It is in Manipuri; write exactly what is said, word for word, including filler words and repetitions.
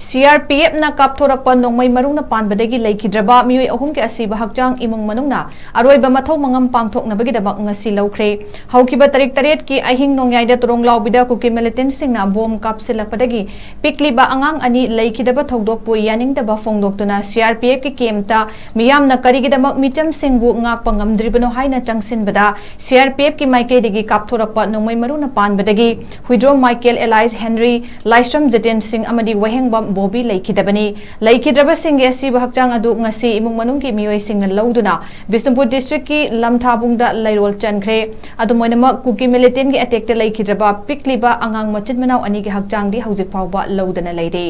ꯁꯤ ꯑꯥꯔ ꯄꯤ ꯑꯦꯐꯅ ꯀꯥꯞꯊꯣꯔꯛꯄ ꯅꯣꯡꯃꯩ ꯃꯔꯨꯅ ꯄꯥꯟꯕꯗꯒꯤ ꯂꯩꯈꯤꯗ꯭ꯔꯕ ꯃꯤꯑꯣꯏ ꯑꯍꯨꯝꯒꯤ ꯑꯁꯤꯕ ꯍꯛꯆꯥꯡ ꯏꯃꯨꯡ ꯃꯅꯨꯡꯅ ꯑꯔꯣꯏꯕ ꯃꯊꯧ ꯃꯉꯝ ꯄꯥꯡꯊꯣꯛꯅꯕꯒꯤꯗꯃꯛ ꯉꯁꯤ ꯂꯧꯈ꯭ꯔꯦ꯫ ꯍꯧꯈꯤꯕ ꯇꯥꯔꯤꯛ ꯇꯔꯦꯠꯀꯤ ꯑꯍꯤꯡ ꯅꯣꯡꯌꯥꯏꯗ ꯇꯣꯔꯣꯡꯂꯥꯎꯕꯤꯗ ꯀꯨꯀꯤ ꯃꯤꯂꯤꯇꯦꯟꯁꯤꯡꯅ ꯕꯣꯝ ꯀꯥꯞꯁꯤꯜꯂꯛꯄꯗꯒꯤ ꯄꯤꯛꯂꯤꯕ ꯑꯉꯥꯡ ꯑꯅꯤ ꯂꯩꯈꯤꯗꯕ ꯊꯧꯗꯣꯛꯄꯨ ꯌꯥꯅꯤꯡꯗꯕ ꯐꯣꯡꯗꯣꯛꯇꯨꯅ ꯁꯤ ꯑꯥꯔ ꯄꯤ ꯑꯦꯐꯀꯤ ꯀꯦꯝꯞꯇ ꯃꯤꯌꯥꯝꯅ ꯀꯔꯤꯒꯤꯗꯃꯛ ꯃꯤꯆꯝꯁꯤꯡꯕꯨ ꯉꯥꯛꯄ ꯉꯝꯗ꯭ꯔꯤꯕꯅꯣ ꯍꯥꯏꯅ ꯆꯪꯁꯤꯟꯕꯗ ꯁꯤ ꯑꯥꯔ ꯄꯤ ꯑꯦꯐꯀꯤ ꯃꯥꯏꯀꯩꯗꯒꯤ ꯀꯥꯞꯊꯣꯔꯛꯄ ꯅꯣꯡꯃꯩ ꯃꯔꯨꯅ ꯄꯥꯟꯕꯗꯒꯤ ꯍꯨꯏꯗ꯭ꯔꯣꯝ ꯃꯥꯏꯀꯦꯜ ꯑꯦꯂꯥꯏꯁ ꯍꯦꯟꯔꯤ, ꯂꯥꯏꯁ꯭ꯔꯝ ꯖꯤꯇꯦꯟ ꯁꯤꯡ ꯑꯃꯗꯤ ꯋꯥꯍꯦꯡꯕꯝ ꯕꯣꯕꯤ ꯂꯩꯈꯤꯗꯕꯅꯤ꯫ ꯂꯩꯈꯤꯗ꯭ꯔꯕꯁꯤꯡꯒꯤ ꯑꯁꯤꯕ ꯍꯛꯆꯥꯡ ꯑꯗꯨ ꯉꯁꯤ ꯏꯃꯨꯡ ꯃꯅꯨꯡꯒꯤ ꯃꯤꯑꯣꯏꯁꯤꯡꯅ ꯂꯧꯗꯨꯅ ꯕꯤꯁꯅꯨꯄꯨꯔ ꯗꯤꯁꯇ꯭ꯔꯤꯛꯀꯤ ꯂꯝꯊꯥꯕꯨꯡꯗ ꯂꯩꯔꯣꯜ ꯆꯟꯈ꯭ꯔꯦ꯫ ꯑꯗꯨꯝ ꯑꯣꯏꯅꯃꯛ ꯀꯨꯀꯤ ꯃꯤꯂꯤꯇꯦꯟꯒꯤ ꯑꯦꯇꯦꯛꯇ ꯂꯩꯈꯤꯗ꯭ꯔꯕ ꯄꯤꯛꯂꯤꯕ ꯑꯉꯥꯡ ꯃꯆꯤꯟ ꯃꯅꯥꯎ ꯑꯅꯤꯒꯤ ꯍꯛꯆꯥꯡꯗꯤ ꯍꯧꯖꯤꯛ ꯐꯥꯎꯕ ꯂꯧꯗꯅ ꯂꯩꯔꯤ꯫